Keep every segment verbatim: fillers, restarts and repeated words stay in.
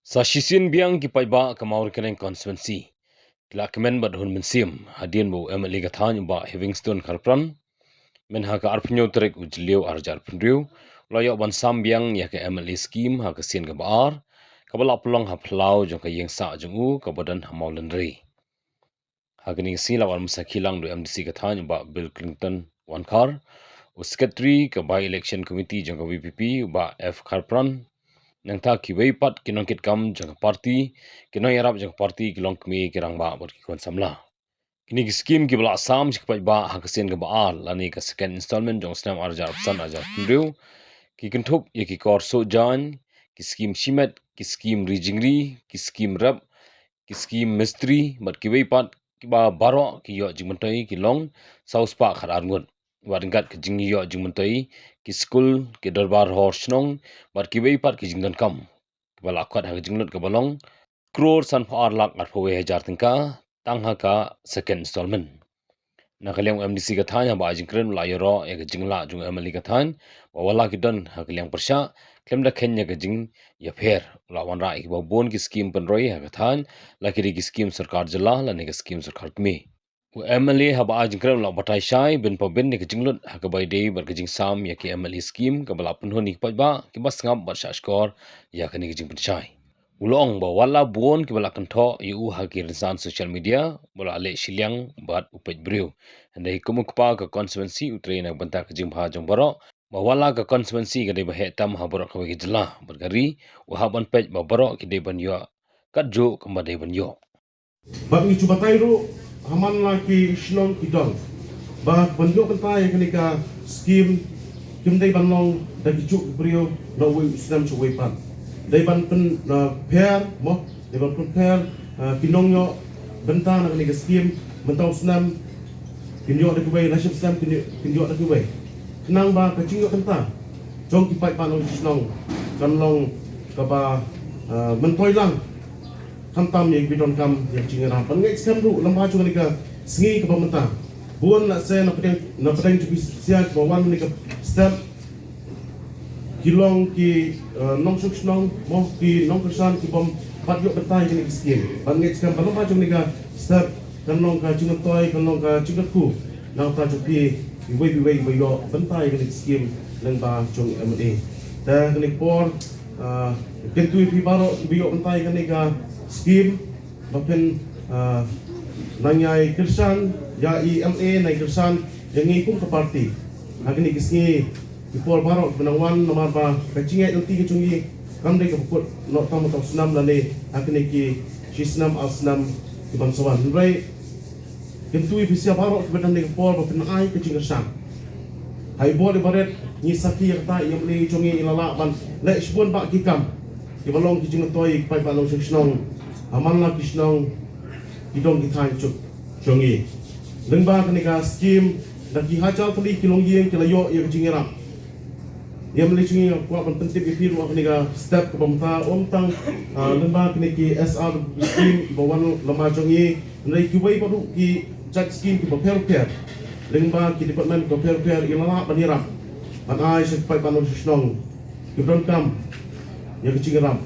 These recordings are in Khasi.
Sa shisien biang ki paidbah ka Mawryngkneng constituency ki la kmen bad hun mynsiem hadien ba u M L A ka thaiñ u Bah Heavingstone Kharpran mynha ka arphew tarik u Jylliew arhajar arphew hynriew u la ïoh ban sam biang ïa ka M L A scheme ha ka sien kaba ar kaba la pynlong ha phyllaw jong ka ïing sah jong u kaba don ha Mawlynrei. Ha kane ka sngi la wan mynta ki lang da u M D C ka thaiñ u Bah Bill Clinton Wankhar, u Secretary ka By Election Committee jong ka V P P u Bah F Kharpran, nangta kiwei pat ki nongkitkam jong ka party, ki nongïarap jong ka party, ki longkmie, ki rangbah bad ki khun samla. Kine ki skim kiba la sam sha ki paidbah ha ka sien kaba ar lane ka second installment jong u snem arhajar arphew san arhajar arphew hynriew ki kynthup ïa ki kor soh jaiñ, ki skim shimet, ki skim ri jingri, ki skim rep, ki skim mistri bad kiwei pat kiba baroh ki ïoh jingmyntoi ki long saw spah khatar ngut. Wat ryngkat ka jingïoh jingmyntoi ki skul, ki dorbar hor shnong bad kiwei pat ki jingdonkam kiba la khot ha ka jinglut kaba long klur sanphew ar lak arphew wei hajar tyngka tang ha ka second installment. Na ka liang u M D C ka thaiñ haba ai jingkren u la ïaroh ïa ka jinglah jong u M L A ka thaiñ ba wat la ki don ha ka liang pyrshah khlem da kheiñ ïa ka jingïapher. U la wanrah ïa kiba bun ki skim pynroi ha ka thaiñ, la ki dei ki skim sorkar jylla lane ka skim sorkar kmie. U M L A haba ai jingkren u la batai shai bin pa bin ïa ka jinglut ha kaba ïadei bad ka jingsam ïa ki M L A skim kaba la pynhun ïa ki paidbah kiba sngap bad shahshkor ïa kane ka jingpynshai. U la ong ba wat la bun kiba la kynthoh ïa u ha ki rynsan social media ba u la leh shiliang bad u peit briew. Hynrei kum u kpa ka constituency u trei na ka bynta ka jingbha jong baroh, ba wat la ka constituency ka dei ba heh tam ha baroh kawei ka jylla bad ka ri, u hap ban peit ba baroh ki dei ban ïoh katjuh kumba dei ban ïoh. Bad ngi shu batai ruh ha man la ki shnong ki dong ba ban ïoh bynta ïa kane ka skim kim dei ban long da ki juh ki briew na uwei u snem sha uwei pat. Dei ban pyn, uh, pher mo, dei ban pynpher, uh, ki nongïoh bynta na kane ka skim. Mynta u snem kin ïoh da kiwei, na shipsnem kin ïoh, kin ïoh da kiwei. Khnang ba ka jingïoh bynta jong ki paidbah nongshong shnong kan long kaba, uh, myntoi lang. Khamtam ïa kiba donkam ïa ka jingïarap. Ban ngeit skhem ruh lyngba jong kane ka sngi kaba mynta, bun lehse na pdeng, na pdeng jong ki shisha kiba wan kane ka step ki long ki, eh, nongshong shnong mo, ki nongkyrshan ki bym pat ïoh bynta ïa kane ka skim. Ban ngeit skhem ba lyngba jong kane ka step kan long ka jingmyntoi, kan long ka jingkyrkhu na ka bynta jong phi kiwei kiwei kiba ïoh bynta ïa kane ka skim lyngba jong M L A. Te kane ka por, ah, kyntu ïa phi baroh kiba ïoh bynta ïa kane ka skim ba phin, ah, nang ïai kyrshan ïa i M L A, nang ïai kyrshan ïa ngi kum ka party ha kine ki sngi ki por baroh kiba nang wan, namar ba ka jingïaid lynti ka jong ngi kam dei kaba kut noh tang mynta u snem lane ha kine ki shi snem ar snem ki ban sa wan. Hynrei kyntu ïa phi sha baroh kiba don ha kane ka por ba phin ai ka jingkyrshan. Ha i bor i barit ngi sakhi ïa kata, i M L A jong ngi i la lah ban leh shibun bah ki kam kiba long ki jingmyntoi ïa ki paidbah nongshong shnong ha man la ki shnong, ki dong ki thaiñ jong ngi. Lyngba kane ka skim da ki hajar tylli ki longïing ki la ïoh ïa ka jingïarap. Ïa, mynta jong ngi nga kwah ban pyntip ïa phi ruh ha kane ka step kaba mynta, ym tang, ah, lyngba kine ki S R skim ba wan lyngba jong ngi, hynrei kiwei pat ruh ki jait skim kiba pher pher lyngba ki department kiba pher pher i la lah ban ïarap ban ai sha ki paidbah nongshong shnong kiba donkam ïa ka jingïarap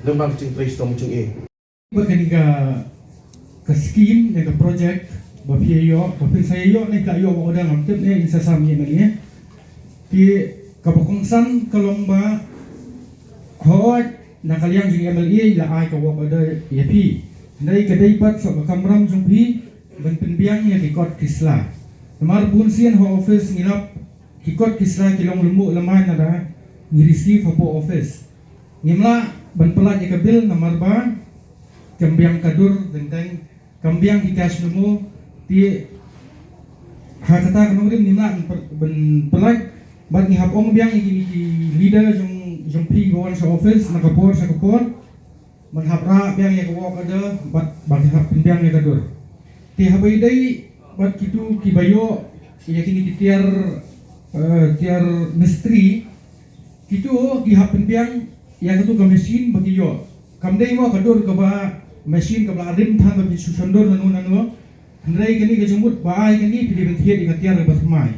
lyngba ka jingtrei shitom jong ngi. Ba kane ka, ka skim ne ka project ba phi ïoh, ba phin sa ïoh ne ka ïoh order ngam tip ne, in sa sam ïa mane. Te kaba kongsan ka long ba hooid na ka liang jong i M L A i la ai ka work order ïa phi. Hynrei ka dei pat sa ka kamram jong phi ban pynbiang ïa ki kot ki sla. Namar bun sien ha office ngi lap ki kot ki sla ki long lyngngoh lyngngoh nada ngi receive hapoh office. Ngim lah ban pyllait ïa ka bill namar ba kam biang ka dur, teng teng kam biang ki cash memo. Te ha kata ka nongrim ngim lah ban py-, ban pyllait, bad ngi hap ong biang ïa kine ki leader jong, jong phi ba wan sha office na ka por sha ka por. Ban hap rah biang ïa ka work order bad ba ki hap pynbiang ïa ka dur. Te haba ïadei bad kitu kiba ïoh ïa kine ki tiar, eh, tiar mistri, kitu ki hap pynbiang ïa katu ka machine ba ki ïoh. Kam dei mo ka dur kaba machine kaba la rim than ba phin shu shon dur nano nano. Hynrei kane ka jingmut ba ai kane phi dei ban thied ïa ka tiar kaba thymmai.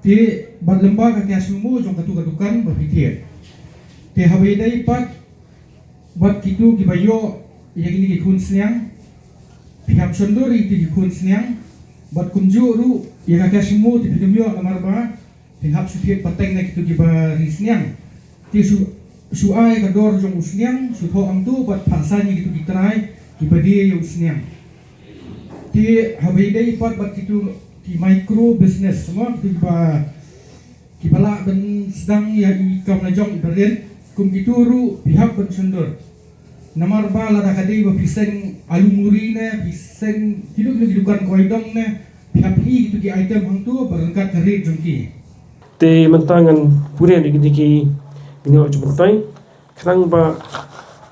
Te bad lyngba ka cash memo jong katu ka dukan ba phi thied. Te haba ïadei pat Bad kito kiba ïoh ïa kine ki khun sniang, phi hap shon dur ïa kito ki khun sniang. Bad kumjuh ruh ïa ka cash memo te phi dum ïoh namar ba phin hap shu thied pateng na kito kiba ri sniang. Te shu, shu ai ka dor jong u sniang, shu thoh hangto bad phah saiñ ïa kito ki trai kiba die ïa u sniang. Te haba ïadei pat bad kito ki micro business, mo, kito kiba, kiba lah ban sdang ïa i kam la jong iba rit, kum kito ruh phi hap ban shon dur. Namar ba lada ka dei ba phi seng alu muri ne, phi seng kino kino ki dukan kawei dong ne, phi hap ïoh kito ki item hangto ba ryngkat ka rit jong ki. Te mynta ngan pule ïa kine ki, kine ki jingmyntoi khnang ba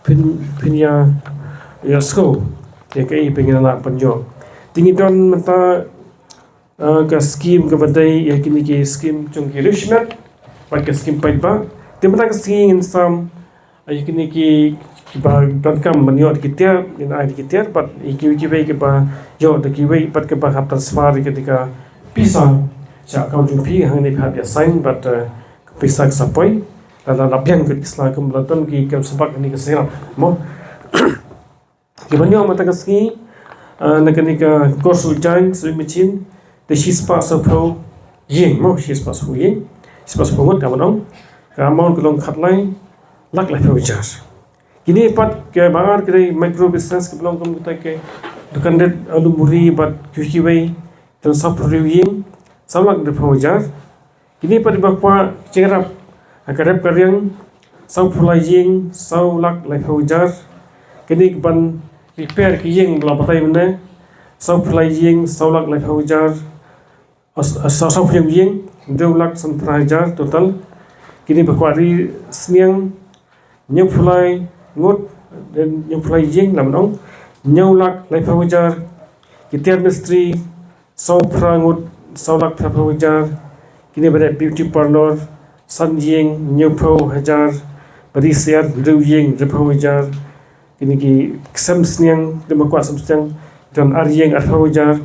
phin, phin ïa, ïa sngewthuh ïa kaei ba ngin lah ban ïoh. Te ngi don mynta, ah, ka skim kaba dei ïa kine ki skim jong ki riewshimet bad ka skim paidbah. Te mynta ka sngi ngin sam ïa kine ki, kiba donkam ban ïoh da ki tiar, ngin ai da ki tiar, bad ïa kiwei kiwei kiba ïoh da kiwei pat kiba hap transfer ïa kane ka pisa sha account jong phi, hangne phi hap ïa sign bad, eh, ka pisa ka sa poi. Lada la biang ka pisa kumba la don ki kam sbak hangne ka sirap, mo. Kiban ïoh mynta ka sngi, ah, na kane ka course u join sewing machine, te shispah sawphew ïing, mo, shispah sawphew ïing, shispah sawphew ngut, ka ban ong, ka amount ka long khatlai lak laiphew hajar. Kine pat kiba ar ki dei micro business kiba long kum kita ki dukan rit alu muri bad kiwei kiwei, te sawphew hynriew ïing, saw lak hynriewphew hajar. Kine pat kiba kwah jingïarap ha ka rep ka riang, sawphew lai ïing, saw lak laiphew hajar. Kine kiban repair ki ïing ba la batai mynne, sawphew lai ïing, saw lak laiphew hajar. As-, as-, sawphew ïing, hynriew lak sanphew hajar total. Kine ba kwah ri sniang, hynñiewphew lai ngut, hynñiewphew lai ïing, la ban ong, hynñiew lak laiphew hajar. Ki tiar mistri, sawphra ngut, saw lak phraphew hajar. Kine ba dei beauty parlour, san ïing, hynñiewphew hajar. Ba ri syiar, hynriew ïing, hynriewphew hajar. Kine ki sem sniang, kine ba kwah sem sniang, don ar ïing, arphew hajar.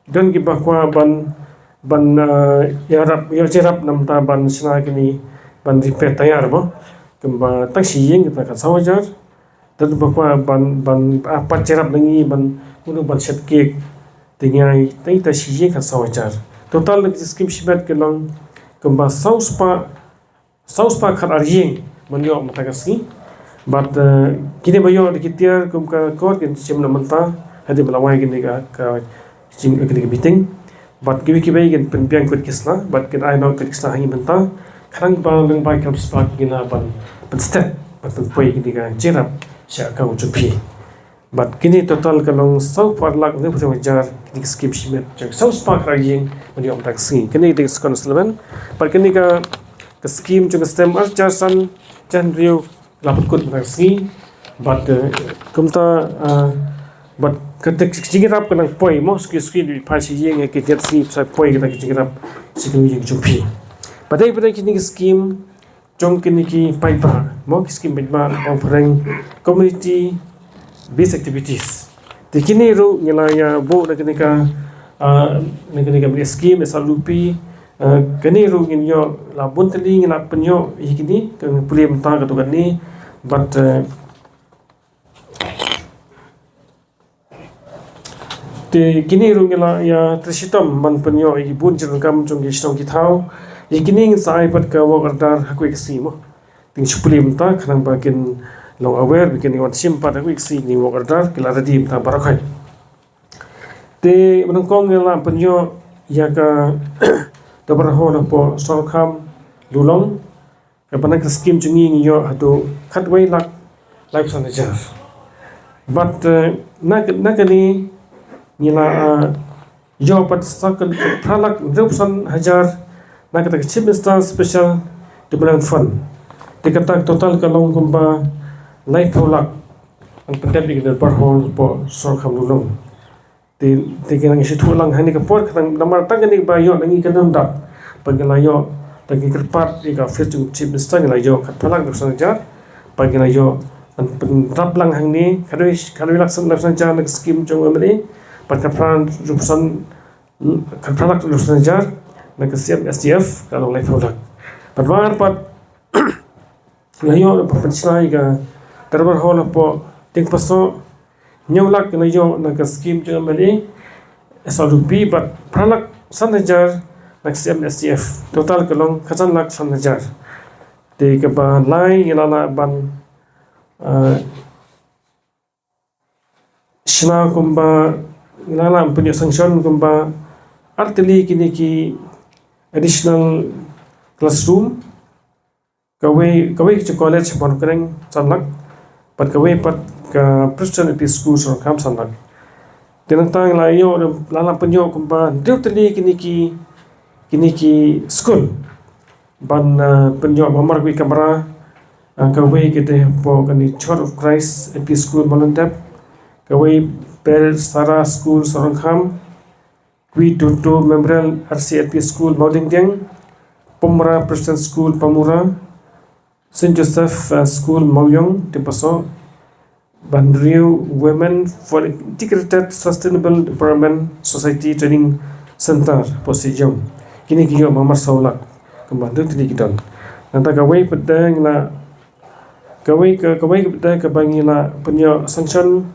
Don kiba kwah ban, ban, eh, ïarap, ïoh jingïarap na bynta ban shna kine, ban repair tyre, mo. Kumba tang shi ïing, kita ka saw hajar. Don ba kwah ban, ban, ah, pat jingïarap na ngi ban, uno ban shet cake. Te ngi ai, te kita shi ïing ka saw hajar. Total na ki skim shimet ki long kumba saw spah, saw spah khat ar ïing ban ïoh mynta ka sngi. Bad, eh, kine ba ïoh da ki tiar kum ka kor kin shim na mynta, hadien ba la wai kine ka, ka jing, kine ka meeting. Bad kiwei kiwei kin pynbiang kut ki sla, bad kin ai noh kut ki sla ha ngi mynta. Khnang ba lyngba ki kam spah ki la ban pynstet, ban pynpoi kine ka jingïarap sha account jong phi. Bad kine total ka long sawphew ar lak hynriewphew hajar, kine ki skim shimet jong saw spah khat ar ïing ban ïoh mynta ka sngi. Kine ki dei ka second installment. Bad kine ka, ka skim jong ka stem ar hajar san, hajar hynriew, la pynkut mynta ka sngi. Bad, eh, kumta, eh, bad kata ka jingïarap ka nang poi, mo, suki suki dei phai shi ïing ha ki jait sngi sa poi kata ka jingïarap sha ki ïing jong phi. Bad dei, bad dei kine ki skim jong kine ki paidbah, mo, ki skim paidbah, ong phareng community based activities. Te kine ruh ngi la ïa buh na kane ka, ah, na kane ka skim S R U P, ah, kane ruh ngin ïoh la bun tylli, ngi la pynïoh ïa kine, ka pule mynta katto katne, bad, eh, te kine ruh ngi la ïa trei shitom ban pynïoh ïa ki bun jingdonkam jong ki shnong ki thaw. Ïa kine ngin sa ai pat ka work order ha kawei ka sngi, mo. Te ngin shu pule mynta khnang ba kin long aware, ba kin wan shim pat ha kawei ka sngi, kine work order ki la ready mynta baroh khoit. Te mynnyngkong ngi la pynïoh ïa ka Dorbar Hall hapoh Sohryngkham Lulong. Kaba na ka skim jong ngi ngi ïoh haduh khatwei lak laiphew san hajar. Bad, eh, na, na kane ngi la, eh, ïoh pat sa kane phra lak hynriewphew san hajar na kata ka Chief Minister Special Development Fund. Te kata total ka long kumba laiphew lak ban pyndep ïa ka Dorbar Hall hapoh Sohryngkham Lulong. Te, te ki nang shu thuh lang ha kane ka por, kata namar tang kane ba ïoh na ngi kan ym dap. Ba ngi la ïoh, tang ki kyrpad ïa ka office jong Chief Minister ngi la ïoh khatphra lak hynriewphew san hajar. Ba ngi la ïoh ban pynrap lang hangne, khatwei, khatwei lak hynriewphew san hajar na ka skim jong u M L A. Bad khatphra hynriewphew san, khatphra lak hynriewphew san hajar na ka C M S D F, ka long laiphew lak. Bad ba ar pat Nga ïoh ban pynshna ïa ka, Durbar Hall hapoh Diengpasoh, hynñiew lak ngi la ïoh na ka skim jong M L A S R D P bad phra lak san hajar na ka C M S D F. Total ka long khatsan lak san hajar. Te kaba lai ngi la lah ban, eh, shna kumba, ngi la lah ban pynïoh sanction kumba ar tylli kine ki additional classroom. Kawei, kawei ka college Mawryngkneng san lak, bad kawei pat ka Presbyterian L P School Sohryngkham san lak. Te nangta ngi la ïoh, la lah pynïoh kumba hynriew tylli kine ki, kine ki school ban, ah, pynïoh marmar kawei kamra, ah, kawei ka dei hapoh kane Church of Christ L P School Mawlyndep, kawei Bethesda School Sohryngkham, Kwi Tutu Memorial R C L P School Mawdingdiang, Pumra Presbyterian School Pamura, Saint Joseph, uh, School Mawiong, Diengpasoh, bad hynriew Women for Integrated Sustainable Development Society Training Center, Position. Kine ki ïoh marmar saw lak, kumba hynriew tylli ki don. Nangta kawei pat de ngi la, kawei ka, kawei pat de kaba ngi la pynïoh sanction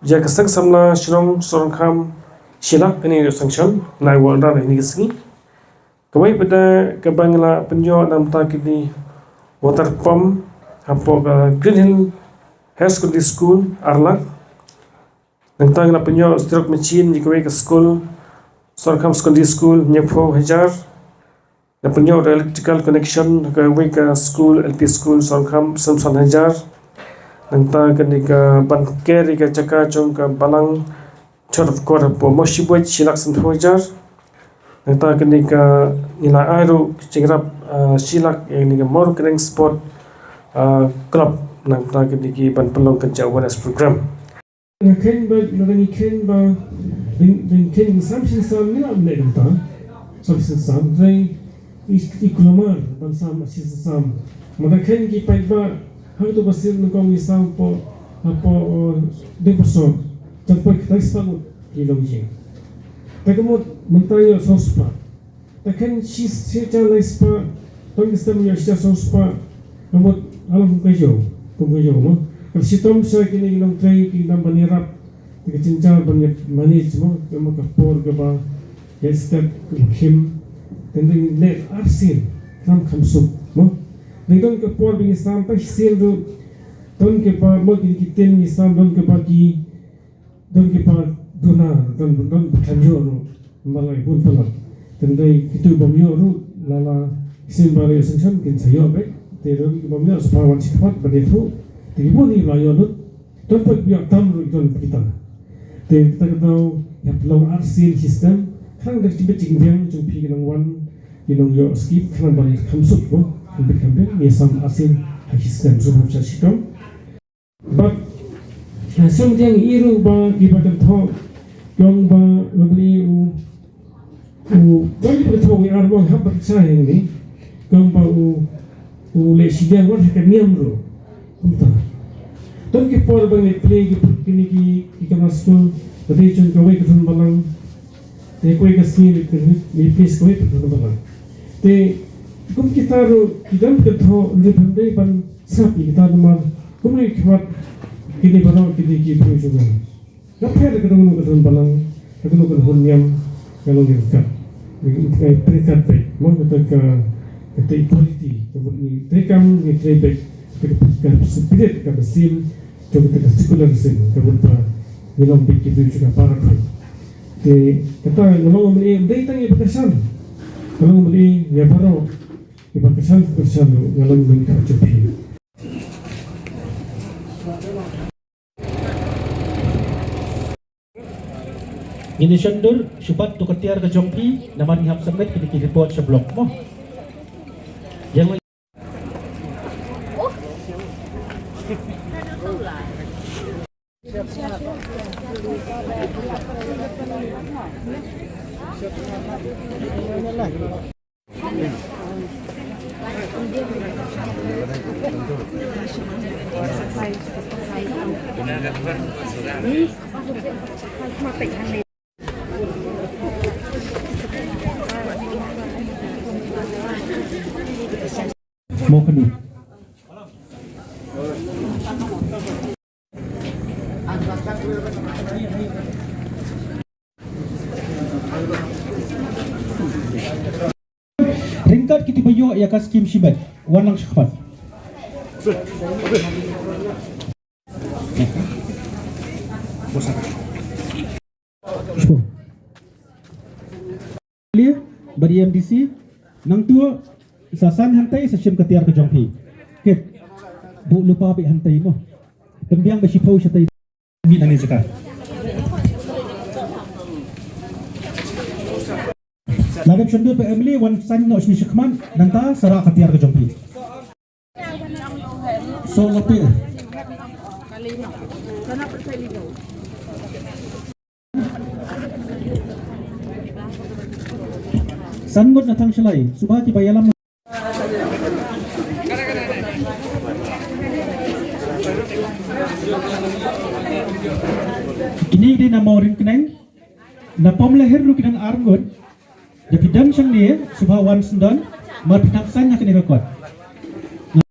ïa ka Seng Samla Shnong Sohryngkham shi lak, kane ïoh sanction, ngi la ai order ha kine ki sngi. Kawei pat de kaba ngi la pynïoh na ka bynta kine water pump hapoh ka Green Hill Higher Secondary School ar lak. Nangta ngi la pynïoh xerox machine ïa kawei ka school, Sohryngkham Secondary School, hynñiewphew hajar. La pynïoh electrical connection ha kawei ka school, L P school Sohryngkham, san hajar. Nangta kane ka ban ker ïa ka jaka jong ka balang Church of God hapoh Mawshynrut shi lak sanphew hajar. Nangta kane ka ngi la ai ruh ka jingïarap, ah, shi lak ïa kane ka Mawryngkneng Sport, ah, Club, nangta kane ki ban pynlong ka awareness program. Nga khein ba, nga dang khein ba, dang, dang khein sam shin sam ngi la mleh nangta. Sam shin sam, dang i, i kulmar ban sam shin sam. Nga dang khein ki paidbah, hangto ba sien nyngkong ngi sam hapoh, hapoh, eh, Diengpasoh. Jan poi ka dang spah ngut ki longïing. Te ka mut mynta ïoh saw spah. Te khein shi, shi hajar lai spah, tang ki stem ïoh shi hajar saw spah. Ka mut, alam kum ka ïoh, kum ka ïoh mo. Ka shitom sha kine ki nongtrei ki nang ban ïarap. Te ka jynjar ban ïa manage mo, ka mut ka por kaba ïa step kaba khim. Te ngi leh arsien, khlem kham suk mo. Te don ka por ba ngi sam tang shisien ruh, don kiba mo ki, ki tin ngi sam, don kiba ki, don kiba duna, don, don ba khlem ïoh ruh. Namar la bun palat. Te ym dei kito bym ïoh ruh, la la shisien ba la ïoh sanction kin sa ïoh beit. Te don ki bym ïoh sa phah wan shi khmat ban ïathuh. Te ki bun hi la ïoh lut. Don pat ïoh tam ruh don kita. Te kata ka daw ïa pynlong arsien system. Khnang da ka jingbit jingbiang jong phi ki nongwan, ki nongïoh skim, khnang ban kham suk mo, kham bit kham biang, ïa sam arsien ha system, shu kham sha shitom. Bad, eh, sngewthuh ïa i ruh ba kiba kynthoh, ong ba, ba u, u, ba kiba kynthoh ngi ar ba hap ba kynthoh ïa ngi, ong ba u, u leh shiliang wat ha ka niam ruh. Kumta. Don ki por ba ngi plie ki, kine ki, ki kamra skul, ba dei jong kawei ka thon balang, te kawei ka sngi ngi plie kawei ka thon balang. Te kum kita ruh ki don ki kynthoh, ngi pynbeit ban sngap ïa kita namar kumne ki khmat kine baroh kine ki briew jong nga. Nga pher da kano kano ka thon balang, da kano kano ka thon niam, nga long ryngkat. Nga pynryngkat beit, mo, kata ka, kata equality, ka mut ngi treikam, ngi trei beit, kata ka, ka spirit, ka mynsiem jong kata ka secularism, ka mut ba ngi long beit ki briew jong ka baroh. Te kata nga long ym dei tang ïa ba kyrshan, nga long ym dei ïa baroh, ïa ba kyrshan, kyrshan ruh, nga long ym dei ka jong phi. Ngin ïa shon dur shuwa bad to ka tiar ka jong phi namar ngi hap submit kine ki report sha block mo. Ïa Mo kane. Ryngkat kito ba ïoh ïa ka skim shimet, wan lang shakhmat. Bad ïa M D C, nangta sa san hangtai sa shim ka tiar ka jong phi. Kit, buh lypa beit hangtai mo. Pynbiang beit shiphew shatei. Mih na kane ka jaka. La dep shon dud ba Emily, wan san noh shane shakhmat, nangta sa rah ka tiar ka jong phi. So, la phi. San ngut na thang shalai, suba ki ba ïalam. Kine dei na Mawryngkneng, na Pamlahir ruh ki dang ar ngut, da phi don shangne, suba wan sngewdon, mar phi nang san ha kane ka kot.